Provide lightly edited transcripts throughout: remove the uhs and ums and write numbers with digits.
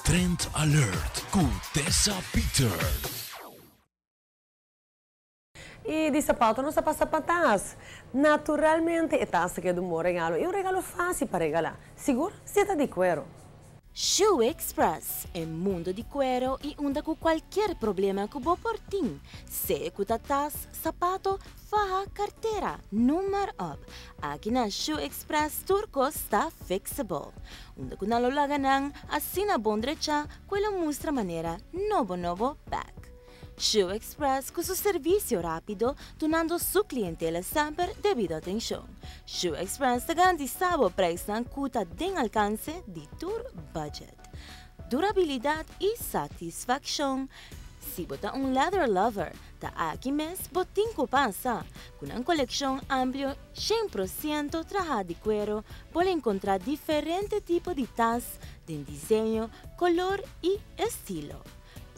Trend Alert ku Tessa Peters. I di sapato nos a pasa pa tas. Naturalmente e tas ta keda un bon regalo i un regalo fásil pa regalá, sigur si e ta di kuero. Shoe Express, e mundo di cuero y unda cu cualkier problema cu bo por tin, sea cu ta tas, sapato, faha, cartera, noem maar op. Aki na Shoe Express tur cos ta fixable. Unda cu nan lo laga nan asina bon drecha cu e lo mustra manera nobo nobo bek. Shoe Express cu su servicio rapido dunando su clientela semper debido atencion. Shoe Express ta garantisa bo prijsnan cu ta den alcance di tur budget. Durabilidad y satisfaccion. Si bo ta un leather lover, ta aki mes bo tin cu pasa. Cu nan coleccion amplio 100% traha di cuero, bo lo encontra diferente tipo di tas den diseño, color y estilo.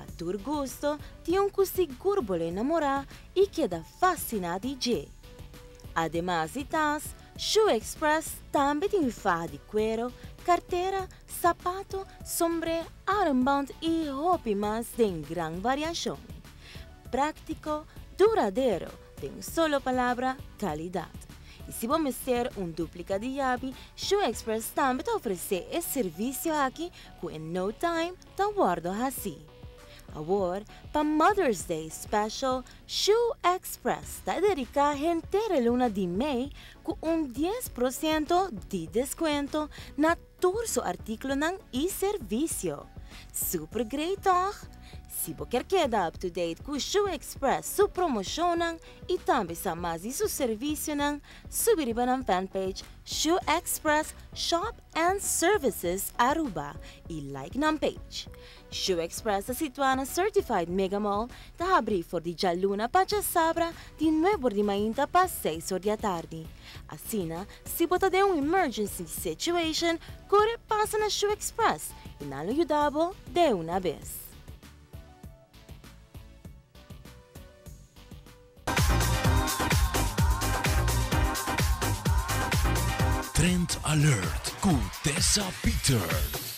Pa tur gusto tin un cu sigur bo lo enamora y keda fascina di dje. Ademas di tas, Shoe Express tambe tin faha di cuero, cartera, sapato, sombre, armband y hopi mas den gran variacion. Practico, duradero, den un solo palabra, calidad. Y si bo mester un duplica di yabi, Shoe Express tambe ta ofrece e servicio aki cu in no time ta wordo haci. Awor, pa Mother's Day Special, Shoe Express ta dedica henter e luna di mei cu un 10% di descuento na tur su articulonan y servicio. Super great, toch? Si bo kier keda up to date cu Shoe Express su promocionnan y tambe sa mas di su servicionan, subi riba nan fanpage Shoe Express Shop and Services Aruba y like nan page. Shoe Express ta situa na Certified Mega Mall, ta habri for di djaluna pa djasabra di 9 or di mainta pa 6 or di atardi. Asina, si bo ta den un emergency situation, core pasa na Shoe Express y nan lo yuda bo de una bes. Trend Alert ku Tessa Peters.